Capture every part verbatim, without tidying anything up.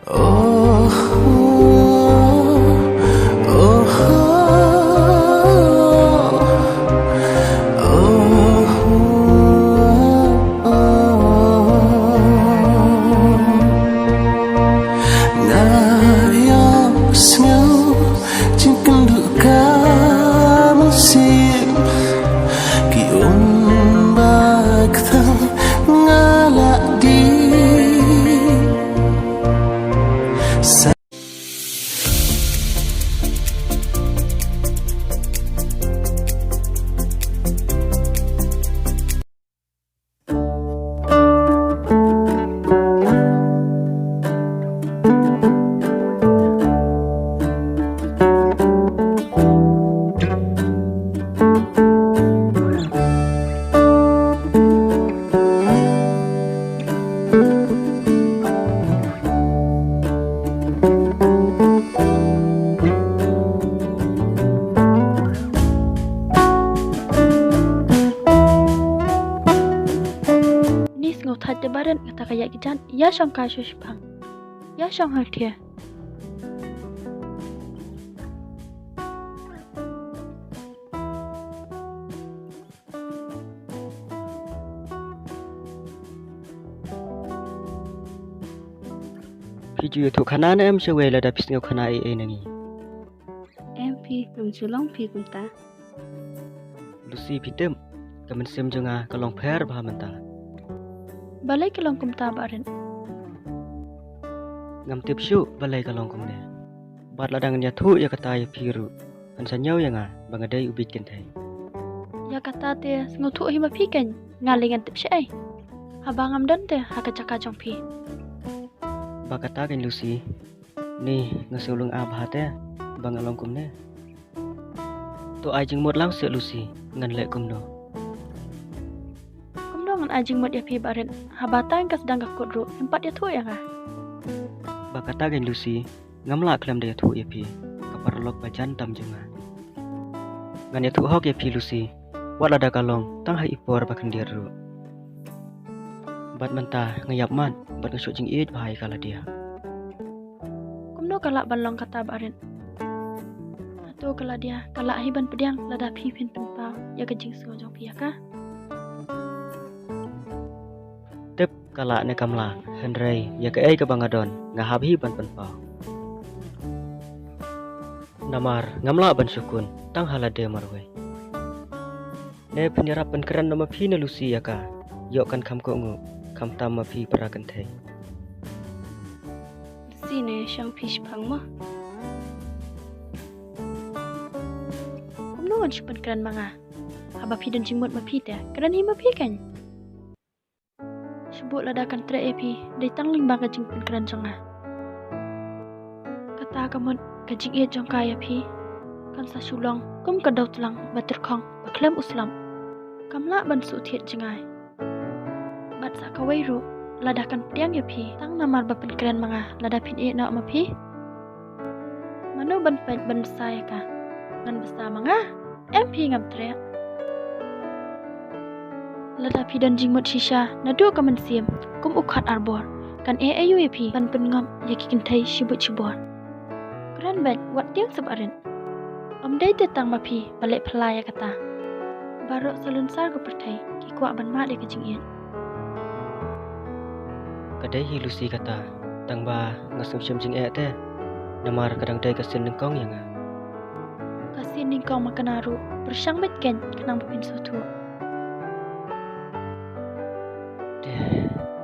Oh, oh, oh, oh, oh. Nga ïohsngew jingkynduh ka mynsiem, ki um ba kthang nga la dih. Ni sngew thait te barit, kata ka ïaid ki jait, ïa shong kai shu shipang. Ïa shong ha thia. Phi ju ïathuh khana ne em shawei lada phi sngew khana ei ei na ngi? Em phi, ngam ju long phi kumta. Lucy, phi tip, ka mynsiem jong nga ka long pher bha mynta. Balei ka long kumta barit? Ngam tip shuh balei ka long kumne. Bad lada ngan ïathuh ïa kata ïa phi ruh, kan sa ñiew ïa nga ba nga dei u bieit kynthei. Ïa kata te sngewthuh hi ma phi keiñ, nga lei ngan tip shaei haba ngam don te ha ka jaka jong phi. Ba kata keiñ Lucy, ni nga sngewlyngngoh bha te ba nga long kumne. To ai jingmut lang seh Lucy, ngan leh kumno? Kumno ngan ai jingmut ïa phi barit, haba tang ka sdang ka kut ruh phim pat ïathuh ïa nga? Ba kata keiñ Lucy, ngam lah khlem da ïathuh ïa phi, ka paralok ba jan tam jong nga. Ngan ïathuh hok ïa phi Lucy, wat lada ka long tang ha i por ba khyndiat ruh. Bad mynta nga ïap mat bad nga shu jingïeit bha ïa ka Ladia. Kumno ka lah ban long kata barit? Hato ka Ladia ka lah hi ban pdiang lada phi phin pynpaw ïa ka jingsngew jong phi ïa ka? Tip ka lah ne kam lah, hynrei ïa kaei kaba nga don nga hap hi ban pynpaw. Namar ngam lah ban shu kun tang ha lade marwei. Ne phin ïarap pynkren noh ma phi ne Lucy ïa ka, ïoh kan kham kohnguh, khamtam ma phi para kynthei. Lucy ne shong phi shipang mo. Kumno ngan shu pynkren ma nga? Haba phi don jingmut ma phi te, kren hi ma phi keiñ. Shu buh lada kan treh ïa phi, dei tang lyngba ka jingpynkren jong nga. Kata ka mut ka jingïeit jong ka ïa phi kan sa shu long kum ka dewtlang ba tyrkhong ba khlem u slap. Kam lah ban shu thied jngai. Bad sa kawei ruh, lada kan pdiang ïa phi tang namar ba pynkren ma nga lada phin ïeh noh ma phi. Mano ban peit ban bsa ïa ka? Ngan bsa ma nga? Em phi ngam treh. Lada phi don jingmut shisha naduh ka mynsiem kum u khat arbor, kan eh aïu ïa phi ban pynngop ïa ki kynthei shibit shibor? Kren beit, wat tieng sep arit. Ym dei te tang ma phi ba leh phylla ïa kata. Baroh sa lynsar ka pyrthei ki kwah ban mad ïa ka jingïeit. Ka dei hi Lucy kata, tang ba nga sngewsih jingeh te, namar ka dang dei ka sien nyngkong ïa nga. Ka sien nyngkong ma kane ruh, pyrshang beit keiñ khnang ba phin sngewthuh. Te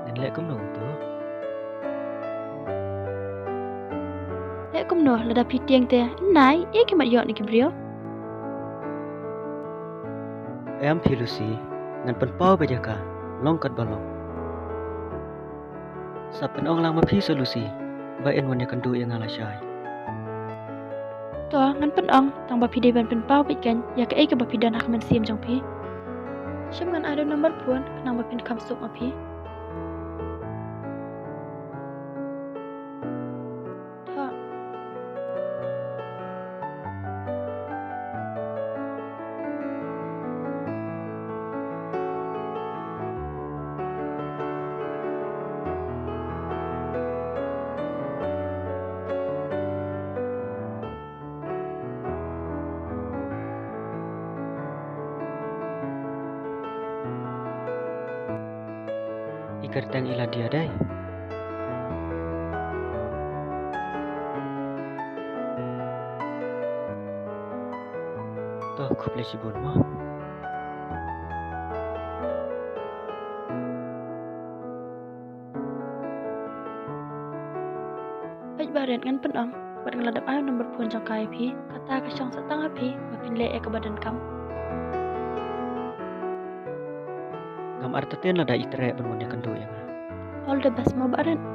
ngan leh kumno to? Leh kumno lada phi tieng te, nai, eh, ki mat ïoh na ki briew. Em phi Lucy, ngan pynpaw beit ïa ka, long katba long. Sa pynong lang ma phi sa Lucy, ba yn wan ïakynduh ïa nga lashai. To, ngan pynong, tang ba phi dei ban pynpaw beit keiñ ïa kaei kaba phi don ha ka mynsiem jong phi. Shim ngan ai da u number phone khnang ba phin kham suk ma phi. Thoh. Kyrteng i la dia dei. To, khublei shibun mo. Peit Barit, ngan pynong bad nga la dep ai number phone jong ka ïa phi. Kata ka shong sa tang ha phi ba phin leh ïa kaba donkam. Ngam artatien lada i treh ban wan ïakynduh ïa nga. All the best mo Barit.